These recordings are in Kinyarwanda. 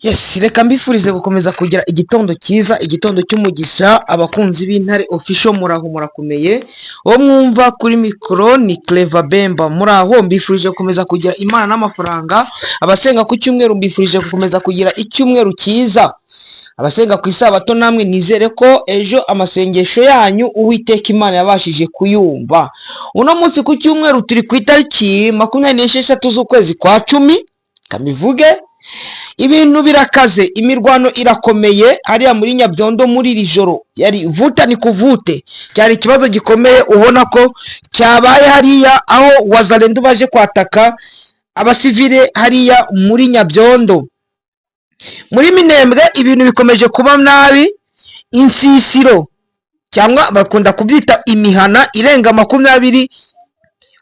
Yes, reka mbifurize gukomeza kugira igitondo cyiza, igitondo cy'umugisha. Abakunzi b'Intare Official, muraho, murakomeye? Uwo mwumva kuri mikoro ni Clever Bemba. Muraho, mbifurije gukomeza kugira Imana n'amafaranga. Abasenga ku cyumweru, mbifurije gukomeza kugira icyumweru cyiza. Abasenga ku isabato namwe, nizere ko ejo amasengesho yanyu Uwiteka Imana yabashije kuyumva. Uno munsi ku cyumweru turi ku itariki 26 z'ukwezi kwa 10. Kamivuge, ibintu birakaze, imirwano irakomeye hariya muri Nyabyondo. Muri iri joro yari vuta nikuvute, cyari ikibazo gikomeye ubona ko cyabaye hariya, aho Wazalendo baje kwataka abasivile hariya muri Nyabyondo. Muri Minembwe ibintu bikomeje kuba nabi. Insisiro, cyangwa bakunda kubyita imihana irenga 20,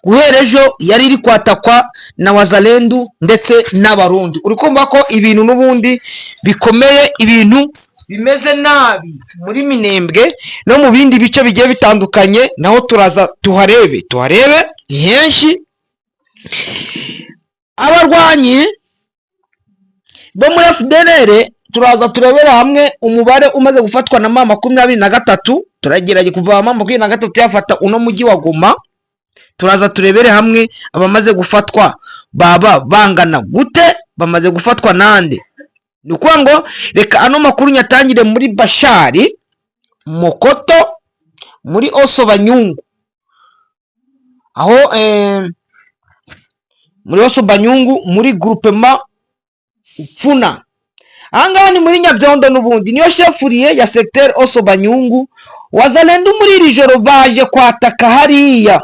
guhera ejo yari iri kwatakwa na Wazalendu ndetse n'Abarundi. Uri kumva ko ibintu n'ubundi bikomeye, ibintu bimeze nabi muri Minembwe no mu bindi bice bigiye bitandukanye. Naho turaza tuharebe, tuharebe, ni henshi. Abarwanyi bo muri FDLR, turaza turebera hamwe umubare umaze gufatwa na M23. Turagerageza kuva M23 yafata uno mujyi wa Goma, turaza turebere hamwe abamaze gufatwa baba bangana gute, bamaze gufatwa nande. Ni ukuvuga ngo reka ano makuru nyatangire muri Bashari Mokoto, muri Oso Banyungu, aho muri Oso Banyungu, muri groupement Pfuna. Ahangaha ni muri Nyabyondo n'ubundi, niyo chef-lieu ya secteur Oso Banyungu. Wazalendo muri iri joro baje kwataka hariya,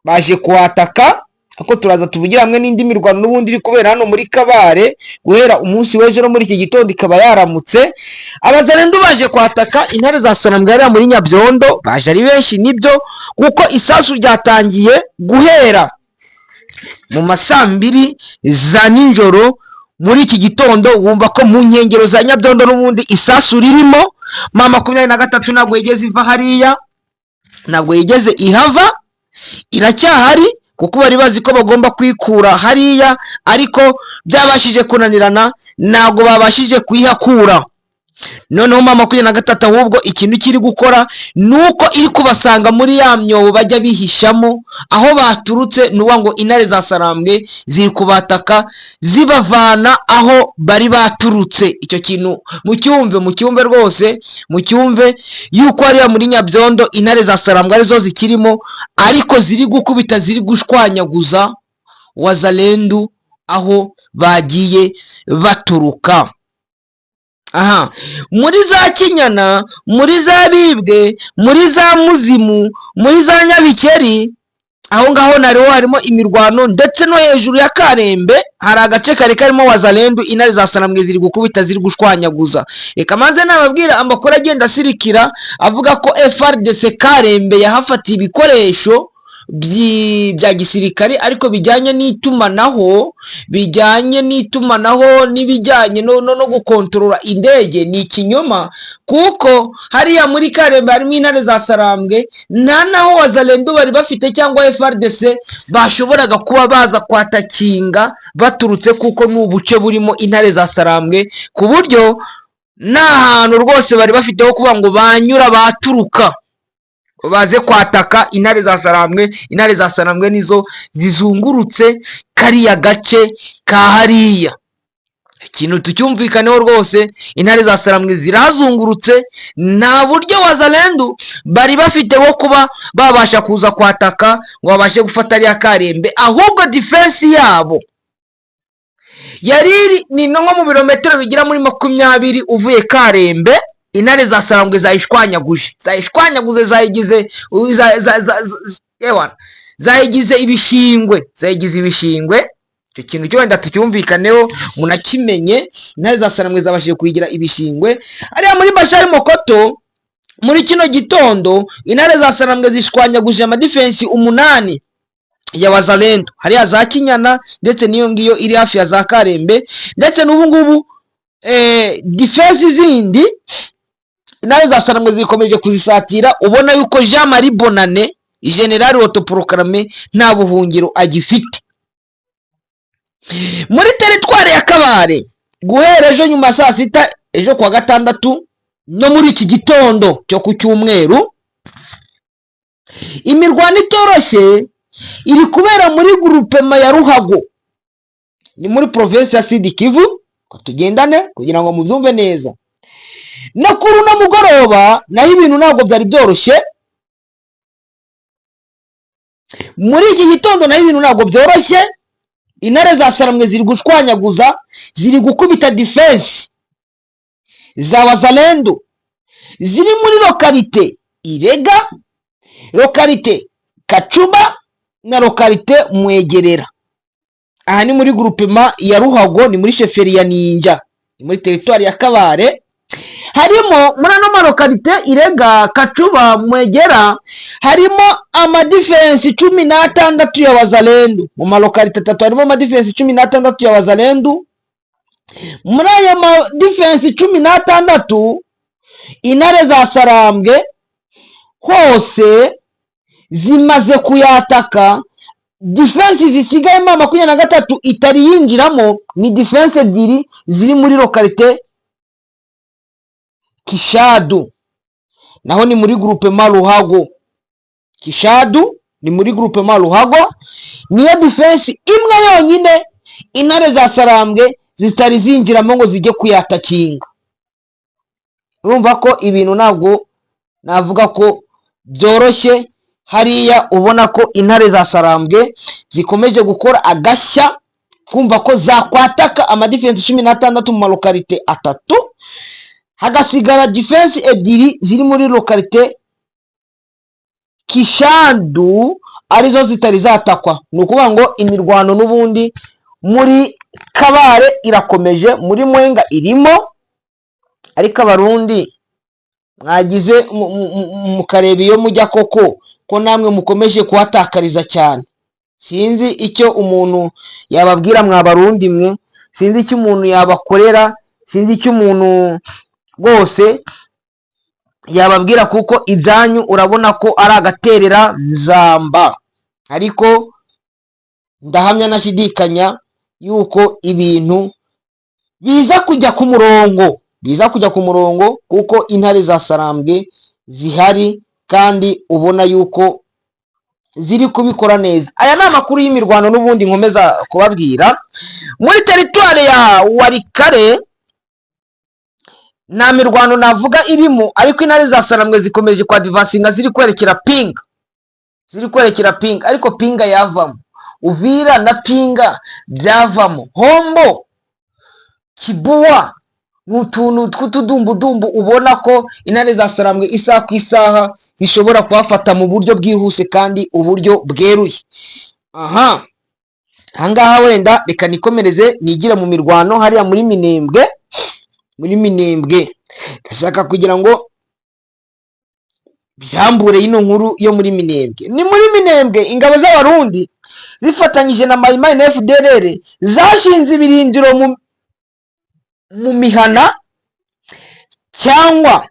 baje kuhataka, ariko turaza tuvugira hamwe n'indi mirwano n'ubundi iri kubera hano muri Kabare guhera umunsi w'ejo no muri iki gitondo ikaba yaramutse. Abazalendo baje kwataka intare za Sarambwe hariya muri Nyabyondo, baje ari benshi nibyo, kuko isasu ryatangiye guhera mu ma saa 2 za nijoro muri iki gitondo. Wumva ko mu nkengero za Nyabyondo n'ubundi isasu ririmo. M23 ntabwo yigeze iva hariya, ntabwo yigeze ihava, iracyahari, kuko bari bazi ko bagomba kwikura hariya, ariko byabashije kunanirana, ntabwo babashije kuyihakura. Noneho M23 ahubwo ikintu kiri gukora ni uko iri kubasanga muri ya myobo bajya bihishamo aho baturutse. Ni ukuvuga ngo intare za Sarambwe ziri kubataka zibavana aho bari baturutse. Icyo kintu mucyumve, mucyumve rwose, mucyumve yuko hariya muri Nyabyondo intare za Sarambwe arizo zikirimo, ariko ziri gukubita, ziri gushwanyaguza Wazalendu aho bagiye baturuka. Aha muri za Kinyana, muri za Bibwe, muri za Muzimu, muri za Nyabikeri, aho ngaho nariho harimo imirwano, ndetse no hejuru ya Karembe hari agace kari karimo Wazalendu, intare za Sarambwe ziri gukubita, ziri gushwanyaguza. Reka maze nababwira amakuru agenda asirikira avuga ko FARDC Karembe yahafatiye ibikoresho bya gisirikare, ariko bijyanye n'itumanaho, bijyanye n'itumanaho n'ibijyanye no gukontorora indege. Ni ikinyoma, kuko hariya muri Karembe harimo intare za Sarambwe, nta naho Wazalendo bari bafite cyangwa FARDC bashoboraga kuba baza kwatakinga baturutse, kuko ni ubuce burimo intare za Sarambwe, ku buryo nta hantu rwose bari bafite ho kuvuga ngo banyura baturuka baze kwataka intare za Sarambwe. Intare za Sarambwe nizo zizungurutse kariya gace ka hariya. Ikintu tucyumvikaneho rwose, intare za Sarambwe zirazungurutse, nta buryo Wazalendu bari bafite wo kuba babasha kuza kwataka ngo babashe gufata ariya Karembe. Ahubwo defense yabo yari iri ni nko mu birometero bigera muri 20 uvuye Karembe. Intare za Sarambwe zayishwanyaguje, zayishwanyaguze, zayigize ewana, zayigize ibishingwe, zayigize ibishingwe. Icyo kintu cyo wenda tucyumvikaneho, munakimenye, intare za Sarambwe zabashije kuyigira ibishingwe. Hariya muri Bashari Mokoto muri kino gitondo intare za Sarambwe zishwanyaguje ama defense 8 ya Wazalendo hariya za Kinyana, ndetse n'iyo ngiyo iri hafi ya za Karembe, ndetse n'ubu ngubu defense zindi intare za Sarambwe zikomeje kuzisatira. Ubona yuko Jean Marie Bonane, général autoproclamé, nta buhungiro agifite muri territoire ya Kabare. Guhera ejo nyuma ya saa sita, ejo kuwa gatandatu, no muri iki gitondo cyo ku cyumweru, imirwano itoroshye iri kubera muri groupement ya Ruhago, ni muri provinsi ya Sud Kivu. Ko tugendane kugira ngo mubyumve neza. No kuri uno mugoroba naho ibintu ntabwo byari byoroshye. Muri iki gitondo naho ibintu ntabwo byoroshye. Intare za Sarambwe ziri gushwanyaguza, ziri gukubita défense za Wazalendo ziri muri localité Irega, localité Kacuba na localité Mwegerera. Aha ni muri groupement ya Ruhago, ni muri chefferie ya Ninja, ni muri territoire ya Kabare. Harimo muri ano malocalité Irega, Kacuba, Mwegera, harimo amadéfense 16 ya Wazalendo. Mu malocalité atatu harimo amadéfense 16 ya Wazalendo. Muri ayo madéfense 16, intare za Sarambwe hose zimaze kuyataka. Défense zisigayemo 23 itari yinjiramo ni défense ebyiri ziri muri localité Kishadu, naho ni muri groupement Ruhago. Kishadu ni muri groupement Ruhago, niyo défense imwe yonyine intare za Sarambwe zitari zinjiramo ngo zijye kuyatakinga. Urumva ko ibintu ntabwo navuga ko byoroshye hariya. Ubona ko intare za Sarambwe zikomeje gukora agashya, kumva ko zakwataka amadéfense 16 mu malocalité atatu, hagasigara défense ebyiri ziri muri localité Kishandu arizo zitari zatakwa. Ni ukuvuga ngo imirwano n'ubundi muri Kabare irakomeje, muri Mwenga irimo, ariko Abarundi mwagize mukareba iyo mujya koko, ko namwe mukomeje kuhatakariza cyane. Sinzi icyo umuntu yababwira mwa Barundi mwe, sinzi icyo umuntu yabakorera, sinzi icyo umuntu rwose yababwira, kuko ibyanyu urabona ko ari agaterera nzamba. Ariko ndahamya nashidikanya yuko ibintu biza kujya ku murongo, biza kujya ku murongo, kuko intare za Sarambwe zihari kandi ubona yuko ziri kubikora neza. Aya ni amakuru y'imirwano n'ubundi nkomeza kubabwira. Muri territoire ya Walikale nta mirwano navuga irimo, ariko intare za Sarambwe zikomeje kwadivansinga, ziri kwerekera Pinga, ziri kwerekera Pinga. Ariko Pinga yavamo, Uvira na Pinga byavamo, Hombo, Kibuwa ni utuntu tw'utudumbudumbu ubona ko intare za Sarambwe isaha ku isaha zishobora kuhafata mu buryo bwihuse kandi uburyo bweruye. Aha ahangaha wenda reka nikomereze nigire mu mirwano hariya muri Minembwe. Muri Minembwe ndashaka kugira ngo byambure ino nkuru yo muri Minembwe. Ni muri Minembwe, ingabo z'Abarundi zifatanyije na Mayimayi na FDLR zashinze ibirindiro mu mihana cyangwa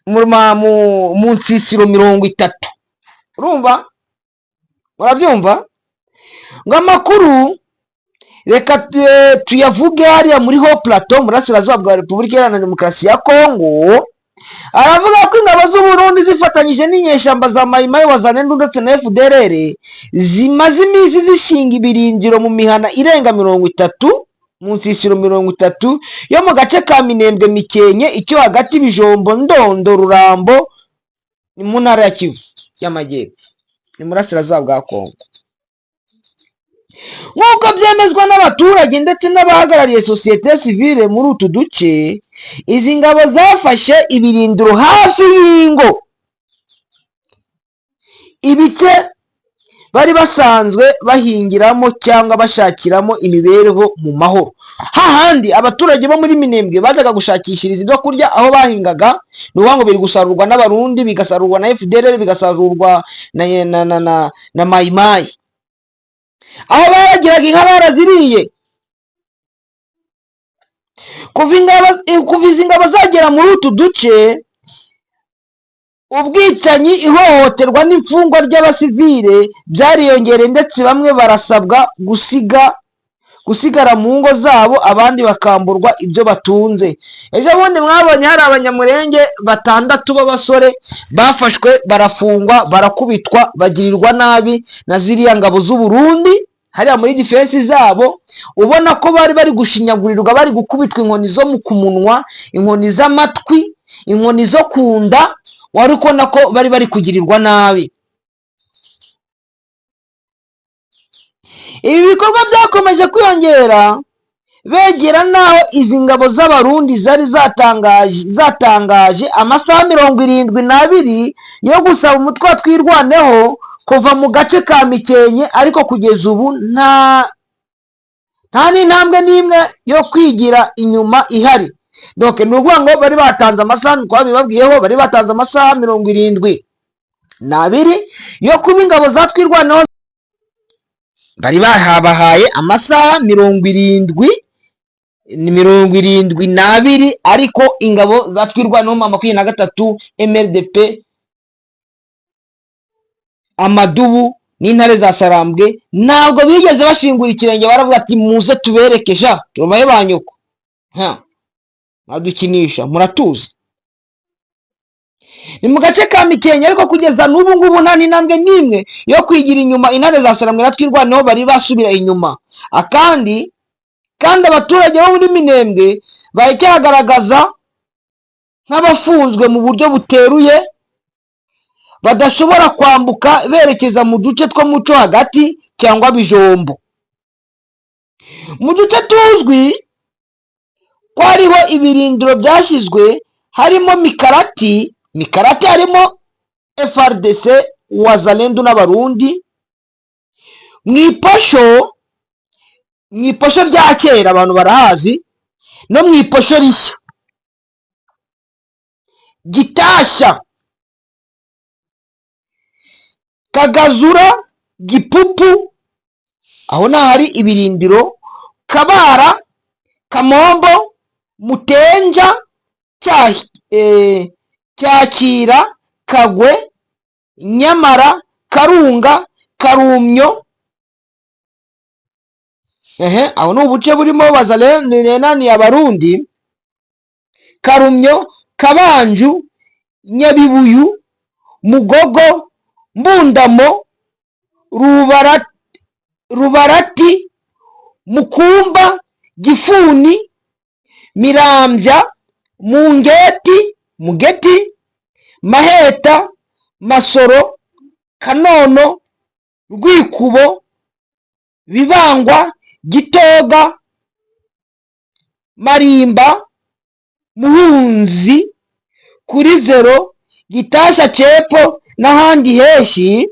mu nsisiro 30. Urumva, murabyumva ngo amakuru reka tuyavuge. Hariya muri Hauts Plateau, mu burasirazuba bwa Repubulika Iharanira Demokarasi ya Kongo, aravuga ko ingabo z'Uburundi zifatanyije n'inyeshyamba za Mayimayi, Wazalendo ndetse na FDLR zimaze iminsi zishinga ibirindiro mu mihana irenga 30, mu nsisiro 30 yo mu gace ka Minembwe, Mikenke, icyo hagati, Bijombo, Ndondo, Rurambo, ni mu ntara ya Kivu y'Amajyepfo, ni murasirazuba bwa Kongo. Nk'uko byemezwa n'abaturage ndetse n'abahagarariye sosiyete sivile muri utu duce, izi ngabo zafashe ibirindiro hafi y'ingo, ibice bari basanzwe bahingiramo cyangwa bashakiramo imibereho mu mahoro, hahandi abaturage bo muri Minembwe bajyaga gushakishiriza ibyo kurya aho bahingaga. Ni ukuvuga ngo biri gusarurwa n'Abarundi, bigasarurwa na FDLR, bigasarurwa na Mayimayi. Aho baragiraga inka baraziriye. Kuva izi ngabo zagera muri utu duce, ubwicanyi, ihohoterwa n'imfungwa ry'abasivile byariyongereye, ndetse bamwe barasabwa gusiga gusigara mu ngo zabo, abandi bakamburwa ibyo batunze. Ejo bundi mwabonye hari Abanyamurenge batandatu b'abasore bafashwe, barafungwa, barakubitwa, bagirirwa nabi na ziriya ngabo z'u Burundi hariya muri defense zabo. Ubona ko bari bari gushinyagurirwa, bari gukubitwa inkoni zo mu ku munwa, inkoni z'amatwi, inkoni zo ku nda. Wari ubona ko bari bari kugirirwa nabi. Ibi bikorwa byakomeje kwiyongera begera n'aho izi ngabo z'Abarundi zari zatangaje amasaha 72 yo gusaba umutwe wa Twirwaneho kuva mu gace ka Mikenke, ariko kugeza ubu nta n'intambwe n'imwe yo kwigira inyuma ihari. Donc ni ukuvuga ngo bari batanze amasaha, twabibabwiyeho, bari batanze amasaha 72 yo kuba ingabo za Twirwaneho, bari bahabahaye amasaha 70, ni 72, ariko ingabo za Twirwaneho 23, MRDP, amadubu n'intare za Sarambwe ntabwo bigeze bashingura ikirenge. Baravuga ati: "Muze tubereke sha, tubaye ba nyoko, ha mwadukinisha muratuza." Ni mu gace ka Mikenke, ariko kugeza n'ubu ngubu nta n'intambwe n'imwe yo kwigira inyuma intare za Sarambwe na Twirwaneho bari basubira inyuma. Akandi kandi, abaturage bo muri Minembwe baracyagaragaza nk'abafunzwe mu buryo buteruye, badashobora kwambuka berekeza mu duce two muco hagati cyangwa Bijombo. Mu duce tuzwi ko hariho ibirindiro byashyizwe harimo Mikarati. Mikarati harimo FARDC, Wazalendo n'Abarundi. Mu Iposho, mu Iposho rya kera abantu barahazi, no mu Iposho rishya, Gitashya, Kagazura, Gipupu, aho ni ahari ibirindiro, Kabara, Kamombo, Mutenja, Cyakira, Kagwe, Nyamara, Karunga, Karumyo. Ehe, aho ni ubuce burimo Wazalendo, Abarundi, Karumyo, Kabanju, Nyabibuyu, Mugogo, Mbundamo, Rubarati, Mukumba, Gifuni, Mirambya, Mungeti, Mugeti, Maheta, Masoro, Kanono, Rwikubo, Bibangwa, Gitoga, Marimba, Muhunzi, kuri zero, Gitashya Cepfo n'ahandi henshi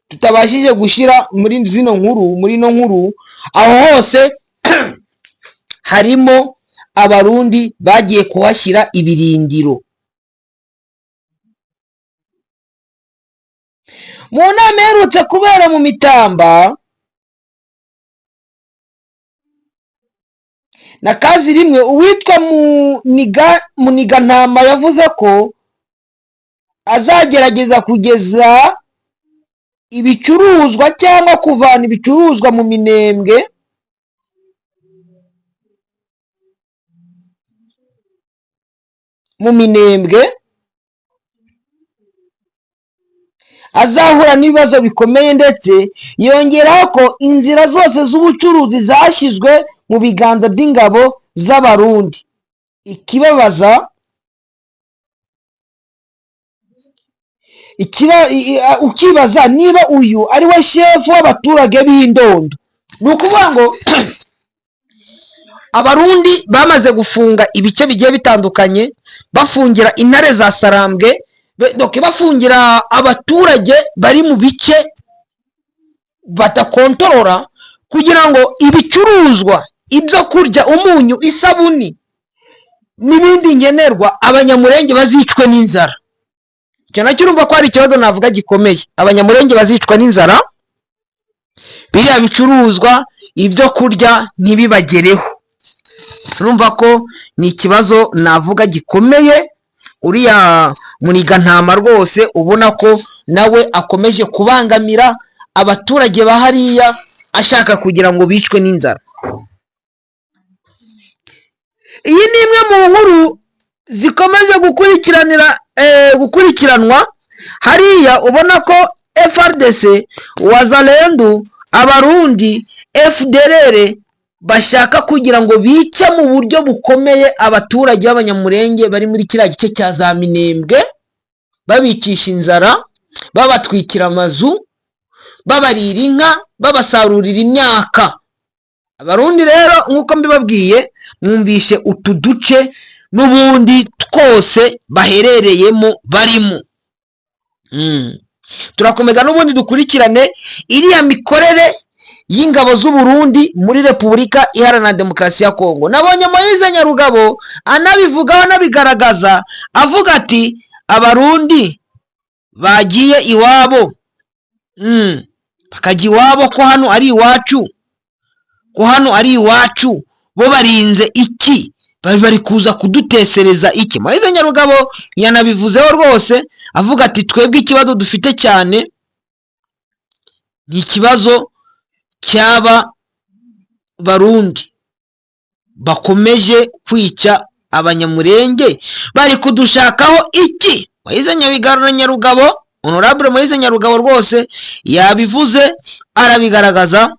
tutabashije gushyira muri zino nkuru, muri ino nkuru. Aho hose harimo Abarundi bagiye kuhashyira ibirindiro. Mu nama iherutse kubera mu Mitamba na kazi rimwe, uwitwa Munigantama yavuze ko azagerageza kugeza ibicuruzwa cyangwa kuvana ibicuruzwa mu Minembwe mu Minembwe, azahura n'ibibazo bikomeye, ndetse yongeraho ko inzira zose z'ubucuruzi zashyizwe mu biganza by'ingabo z'Abarundi. Ikibabaza ukibaza niba uyu ari we shefu w'abaturage b'Indondo. Ni ukuvuga ngo Abarundi bamaze gufunga ibice bigiye bitandukanye, bafungira intare za Sarambwe, donc bafungira abaturage bari mu bice badakontorora, kugira ngo ibicuruzwa, ibyo kurya, umunyu, isabuni n'ibindi nkenerwa, Abanyamurenge bazicwe n'inzara. Icyo nacyo urumva ko hari ikibazo navuga gikomeye. Abanyamurenge bazicwa n'inzara, biriya bicuruzwa, ibyo kurya ntibibagereho. Urumva ko ni ikibazo navuga gikomeye. Uriya Munigantama rwose ubona ko nawe akomeje kubangamira abaturage ba hariya. Ashaka kugira ngo bicwe n'inzara. Iyi ni imwe mu nkuru zikomeje gukurikiranwa hariya. Ubona ko FARDC, Wazalendu, Abarundi, FDLR bashaka kugira ngo bice mu buryo bukomeye abaturage b'Abanyamurenge bari muri kiriya gice cya za Minembwe, babicisha inzara, babatwikira amazu, babarira inka, babasarurira imyaka. Abarundi rero, nk'uko mbibabwiye, mwumvishe utu duce n'ubundi twose baherereyemo barimo. Turakomeza n'ubundi dukurikirane iriya mikorere y'ingabo z'u Burundi muri Repubulika Iharanira Demokarasi ya Kongo. Nabonye Moise Nyarugabo anabivugaho, anabigaragaza, avuga ati: "Abarundi bagiye iwabo, bakajya iwabo, ko hano ari iwacu, ko hano ari iwacu, bo barinze iki? Bari kuza kudutesereza iki?" Moise Nyarugabo yanabivuzeho rwose, avuga ati: "Twebwe ikibazo dufite cyane ni ikibazo cy'aba Barundi bakomeje kwica Abanyamurenge. Bari kudushakaho iki?" Moise Nyabigaro na Nyarugabo, Honorable Moise Nyarugabo rwose yabivuze, arabigaragaza,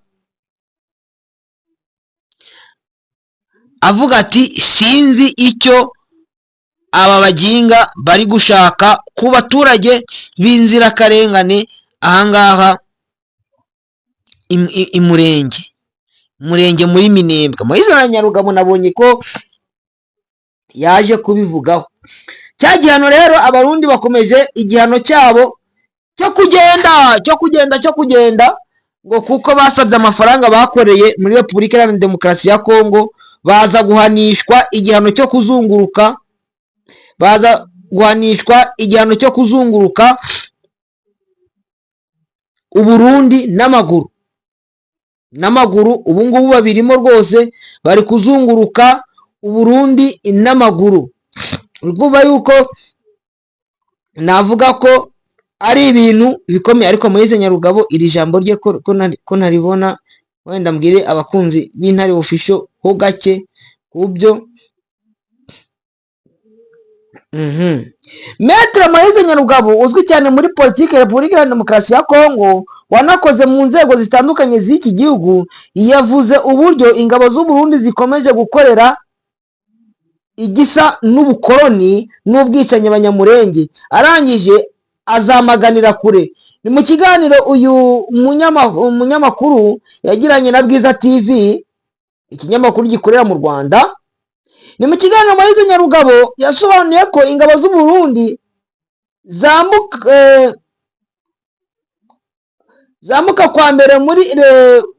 avuga ati: "Sinzi icyo aba baginga bari gushaka ku baturage b'inzirakarengane ahangaha imurenge murenge muri Minembwe." Moise na Nyarugabo nabonye ko yaje kubivugaho. Cya gihano rero, Abarundi bakomeje igihano cyabo cyo kugenda, cyo kugenda, cyo kugenda, ngo kuko basabye amafaranga bakoreye muri Repubulika Iharanira Demokarasi ya Kongo, baza guhanishwa igihano cyo kuzunguruka, baza guhanishwa igihano cyo kuzunguruka Uburundi n'amaguru, n'amaguru. Ubu ngubu babirimo rwose, bari kuzunguruka Uburundi n'amaguru. Uri yuko navuga ko ari ibintu bikomeye. Ariko Moise Nyarugabo, iri jambo rye ko ntaribona? Wenda mbwire abakunzi b'Intare Official ho gake kubyo. Maître Moise Nyarugabo, uzwi cyane muri politiki ya Repubulika ya Demokarasi ya Kongo, wanakoze mu nzego zitandukanye z'iki gihugu, yavuze uburyo ingabo z'u Burundi zikomeje gukorera igisa n'ubukoloni n'ubwicanyi Abanyamurenge, arangije azamaganira kure. Ni mu kiganiro uyu umunyamakuru yagiranye na Bwiza TV, ikinyamakuru gikorera mu Rwanda. Ni mu kiganiro Moise Nyarugabo yasobanuye ko ingabo z'u Burundi zambuka kwa mbere muri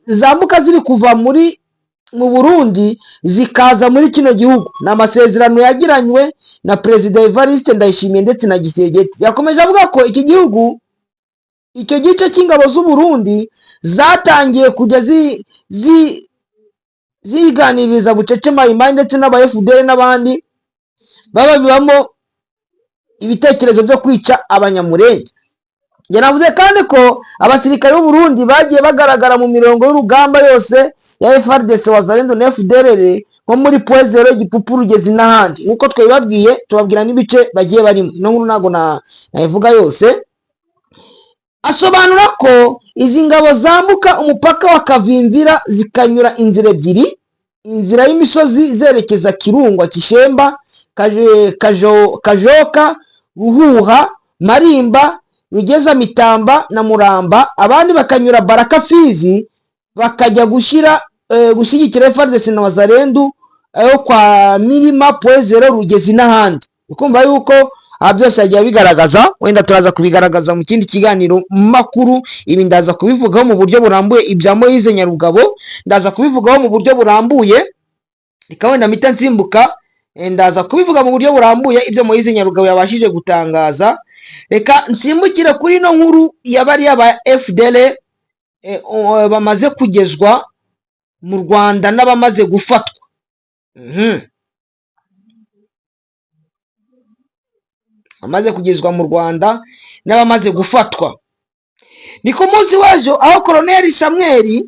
zambuka ziri kuva mu Burundi zikaza muri kino gihugu, ni amasezerano yagiranywe na Perezida Evariste Ndayishimiye ndetse na Tshisekedi. Yakomeje avuga ko iki gihugu, icyo gice cy'ingabo z'u Burundi zatangiye kujya ziganiriza bucece Mayimayi ndetse n'aba FDL n'abandi bababibamo ibitekerezo byo kwica Abanyamurenge. Yanavuze kandi ko abasirikare b'u Burundi bagiye bagaragara mu mirongo y'urugamba yose ya FARDC, Wazalendo na FDLR, nko muri Point Zéro, Gipupu, Rugezi n'ahandi, nk'uko twabibabwiye, tubabwira n'ibice bagiye barimo. Ino nkuru ntabwo nayivuga yose. Asobanura ko izi ngabo zambuka umupaka wa Kavimvira zikanyura inzira ebyiri: inzira y'imisozi zerekeza Kirungwa, Kishemba, Kajoka, Ruhuha, Marimba, Rugeza, Mitamba na Muramba, abandi bakanyura Baraka, Fizi, bakajya gushyigikira FARDC na Wazalendu ayo kwa Mirima, Point Zéro, Rugezi n'ahandi. Ukumva yuko aha byose yagiye bigaragaza. Wenda turaza kubigaragaza mu kindi kiganiro makuru. Ibi ndaza kubivugaho mu buryo burambuye. Ibya Moise Nyarugabo ndaza kubivugaho mu buryo burambuye. Reka wenda mpita nsimbuka, ndaza kubivuga mu buryo burambuye ibyo Moise Nyarugabo yabashije gutangaza. Reka nsimbukire kuri ino nkuru ya bariya ba FDL bamaze kugezwa mu Rwanda n'abamaze gufatwa. Bamaze kugezwa mu Rwanda n'abamaze gufatwa. Ni ku munsi w'ejo aho Koroneli Samweli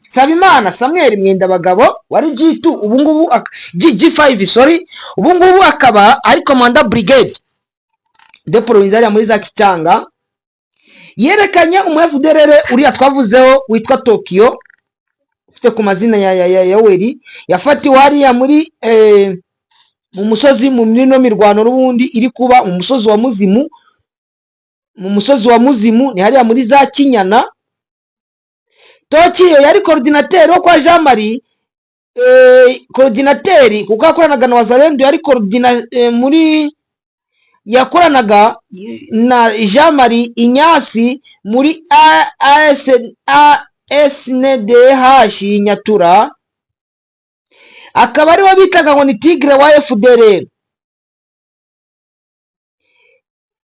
Nsabimana Samuel Mwendabagabo wari G2, ubu ngubu G5, sorry, ubu ngubu akaba ari commandant brigade de province hariya muri za Kicyanga. Yerekanye umu FDLR uriya twavuzeho witwa Tokyo, ufite ku mazina ya Yoweri, yafatiwe hariya muri mu musozi, mu mino mirwano n'ubundi iri kuba mu musozi wa Muzimu. Mu musozi wa Muzimu ni hariya muri za Kinyana. Tokiyo yari coordinateur wo kwa Jean Marie, coordinateur kuko yakoranaga na Wazalendo, yari muri yakoranaga na Jean Marie Inyasi muri AS ASNDH Nyatura, akaba ariwe bitaga ngo ni Tigre wa FDLR.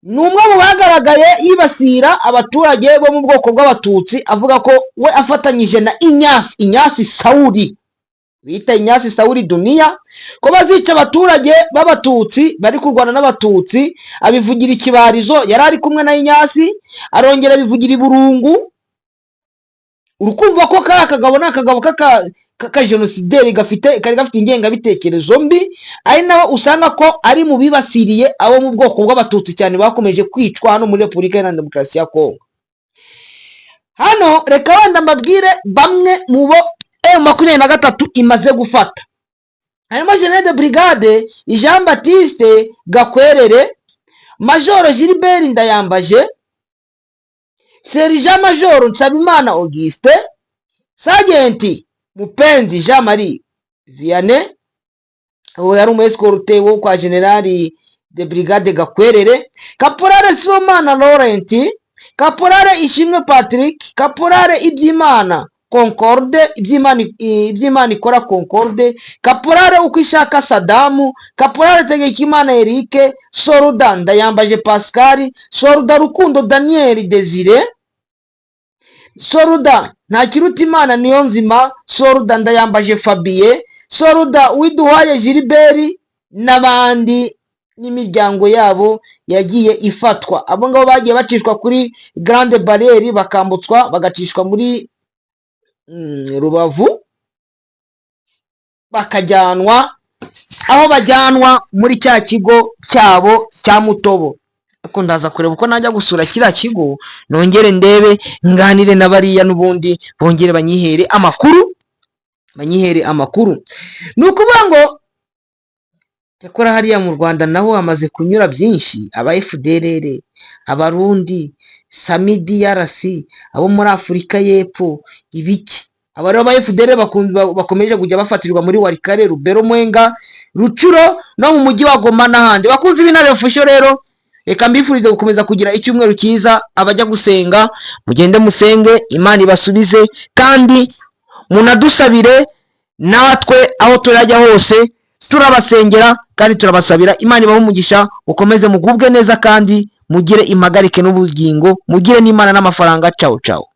Ni umwe mu bagaragaye yibasira abaturage bo mu bwoko bw'Abatutsi, avuga ko we afatanyije na Inyasi Sauli, bita Inyasi Sauli Duniya, ko bazica abaturage b'Abatutsi bari kurwana n'Abatutsi. Abivugira Ikibarizo, yari ari kumwe na Inyasi, arongera abivugira i Burungu. Urukumva ko kariya kagabo ni akagabo k'akajenosideri, kari gafite ingengabitekerezo mbi, ari naho usanga ko ari mu bibasiriye abo mu bwoko bw'Abatutsi cyane bakomeje kwicwa hano muri Repubulika Iharanira Demokarasi ya Kongo. Hano reka wenda mbabwire bamwe mu bo M23 imaze gufata. Harimo Général de Brigade Jean Baptiste Gakwerere, Majoro Gilbert Ndayambaje, Sergent Majoro Nsabimana Auguste, Sergeant Mupenzi Jean Marie Vianney, uwo yari umu escorte wo kwa Général de Brigade Gakwerere, Caporal Sibomana Laurent, Caporal Ishimwe Patrick, Caporal Ibyimana Concorde, Ibyimana ikora Concorde, Caporal Uko ishaka Sadamu, Caporal Tegekimana Eric, Soldat Ndayambaje Pascal, Soldat Rukundo Daniel Desire, Soldat Ntakirutimana Niyo Nzima, Soldat Ndayambaje Fabien, Soldat Widuhaye Gilbert n'abandi n'imiryango yabo yagiye ifatwa. Abo ngabo bagiye bacishwa kuri Grande Barrière, bakambutswa, bagacishwa muri Rubavu, bakajyanwa aho bajyanwa muri cya kigo cyabo cya Mutobo. Ariko ndaza kureba uko najya gusura kiriya kigo, nongere ndebe, nganire na bariya n'ubundi, bongere banyihere amakuru, banyihere amakuru. Ni ukuvuga ngo cyakora hariya mu Rwanda naho hamaze kunyura byinshi: aba FDLR, Abarundi, SAMIDRC, abo muri Afurika y'Epfo, ibiki. Aba rero ba FDLR bakomeje kujya bafatirwa muri Walikale, Rubero, Mwenga, Rutshuru no mu mujyi wa Goma n'ahandi. Bakunzi b'Intare Official rero, reka mbifurize gukomeza kugira icyumweru cyiza. Abajya gusenga mugende musenge, Imana ibasubize, kandi munadusabire natwe aho turajya hose turabasengera kandi turabasabira. Imana ibahe umugisha, mukomeze mugubwe neza kandi mugire impagarike n'ubugingo, mugire n'Imana n'amafaranga. Cawu cawu.